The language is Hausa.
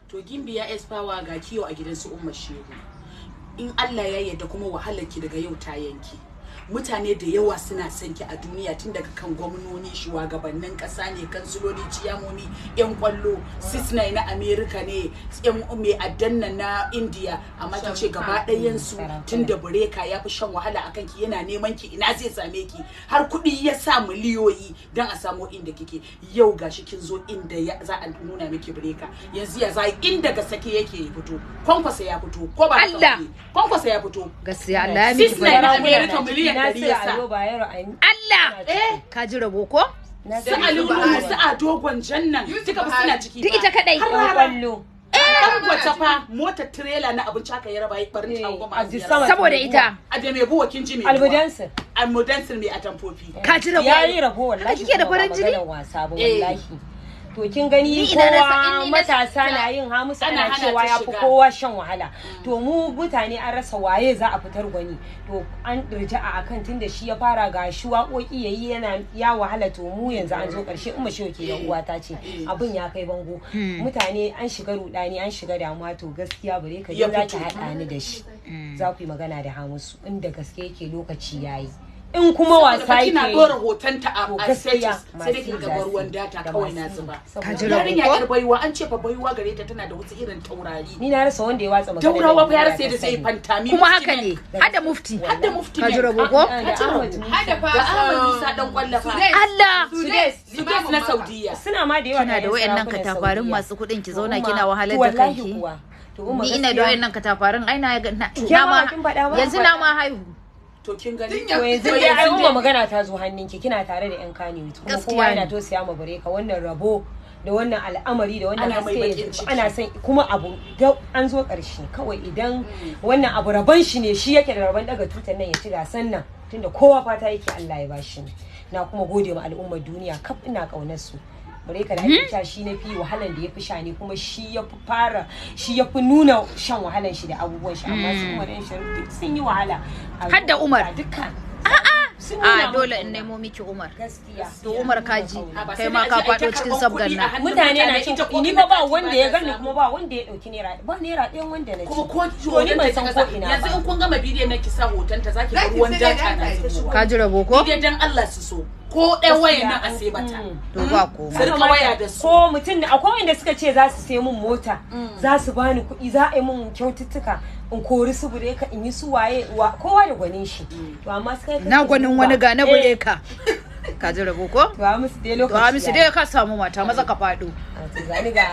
To Gimbiya Espower, ga kiyo a gidan su Umma Shehu. In Allah ya yarda kuma wahalar ki daga yau ta yanke. Mutane da yawa suna son ki a duniya, tun daga kan gwamnoni, shugabannin kasa ne, kansiloli, ciyamomi, yan kwallo, 69 na America ne, yan mai addanna na India. Amma ki ce gaba ɗayan su, tun da Bureka ya fi shan wahala akan ki, yana neman ki, ina zai same ki, har kuɗi ya sa miliyoyi don a samu inda kike. Yau gashi kin zo inda za a nuna miki Bureka. Yanzu ya za inda ga sake yake ya fito, Kwankwasa ya fito, ko ba haka Allah! bane? Kwankwasa ya fito. Gaskiya Allah ya miki Sis na farin. America miliyan 100 ya sa. Ado Bayero an Allah! Eh. Ka ji rabo ko? Su Ali Nuhu, su Ado Gwanjan nan duka fa suna ciki Duk fa. ita kadai. Har Yan rara. kwallo. Dan gwata fa motar tirela na abinci aka yi raba, yi barin Eh, ta goma. Abdul Samad. Saboda ita. A da mai buwa, kin ji mai buwa. Almudansir. Almudansir mai atamfofi. Ka ji rabo. Ya yi rabo wallahi. Haka kike da Kuma ba farin jini? maganar wasa ba Eh. wallahi. To kin gani, Ni ina na san- kowa in ni na matasa na yin Hamisu Ana ana hana cewa ta ya fi shiga. kowa shan wahala. To mu mutane an rasa waye za a fitar gwani. To an a akan tunda shi ya fara, ga shi waƙoƙi yayi yana ya wahala. To mu yanzu an zo ƙarshe, Umma Shehu ke yan uwata ce, abin ya kai bango. Mutane an shiga rudani, an shiga damuwa. To gaskiya bare ka Ya je za ki fito. haɗa ni da shi. Za ku yi magana da Hamisu inda gaske yake, lokaci yayi. In kuma wasa Saboda fa kina yake yi. dora hotonta a To a gaskiya status, sai dai masu kin ga ruwan data da kawai na masu zuba. Ka ji rabo Yarinya ko? yar baiwa, an ce fa baiwa gare ta, tana da wasu irin taurari. Ni na rasa wanda ya watsa magana. Daurawa fa ya rasa yadda zai fantami. Kuma haka ne. Hada mufti. Hadda mufti. Ka ji rabo ko? Ka ji rabo. Hada fa Ga Ahmad Musa dan kwalla fa. Allah! Sudes. Sudes na Saudiya. Suna ma da yawa. Kina da 'ya'yan wayannan sarakunan katafarin Saudiya. masu kuɗin, ki zauna Umma, kina wahalar to da wallahi kanki. kuwa. To Umma, Ni ina da gaskiya- wayannan katafarin, ai na na Ke na ma kin faɗa ba? yanzu na ma haihu. To kin gani. To yanzu dai ai Umma, magana ta zo hannunki, kina tare da yan Kaniwood kuma Gaskiya kowa yana ne. tausaya ma Bareka wannan rabo da wannan al'amari da wannan Ana mai haske bakin yanzu. ciki. Ana son kuma abu an zo ƙarshe kawai, idan wannan abu rabon shi ne, shi yake da rabon daga tutar nan ya ci gasan nan, tunda kowa fata yake Allah ya bashi ne. Na kuma gode ma al'ummar duniya kaf, ina kaunar su. Bareka da ake cewa shi na fi wahalan da ya fi sha ne, kuma shi ya fi fara, shi ya fi nuna shan wahalan shi da abubuwan shi, amma su Umar yan Sharif duk sun yi wahala. Har da Umar. Duka sun nuna A mun dole in kauna. nemo miki Umar. Gaskiya. To Umar, kaji A ba kai sai ma dai ka a je a yi ta faɗo cikin karɓan sabgan kuɗi a nan. hannun Mutane na cin ita ko kuɗi, ni fa ba kati wanda ya ta gani samu. kuma ba wanda ya dauki naira, ba naira ɗayan wanda na ci. Kuma ko To ni ban san ko ina yanzu ba. in kun gama bidiyon nan, ki sa hotonta, zaki ga Zaki ruwan sai data data na ya zubowa. Ka ji rabo ko? Ni dai dan Allah su so ko ɗaya wayan nan a sai mata. To ba komai. Su rika waya da su. Ko mutum akwai wanda suka ce za su sai mun mota, za su bani kuɗi, za a yi mun kyaututtuka, in kori su Bureka, in yi su waye kowa da gwanin shi. To amma suka Na gwanin wani ga na Bureka. Ka ji rabo ko? To Hamisu dai To lokaci Hamisu yayi. dai ka samu mata, maza ka faɗo. A to gani ga.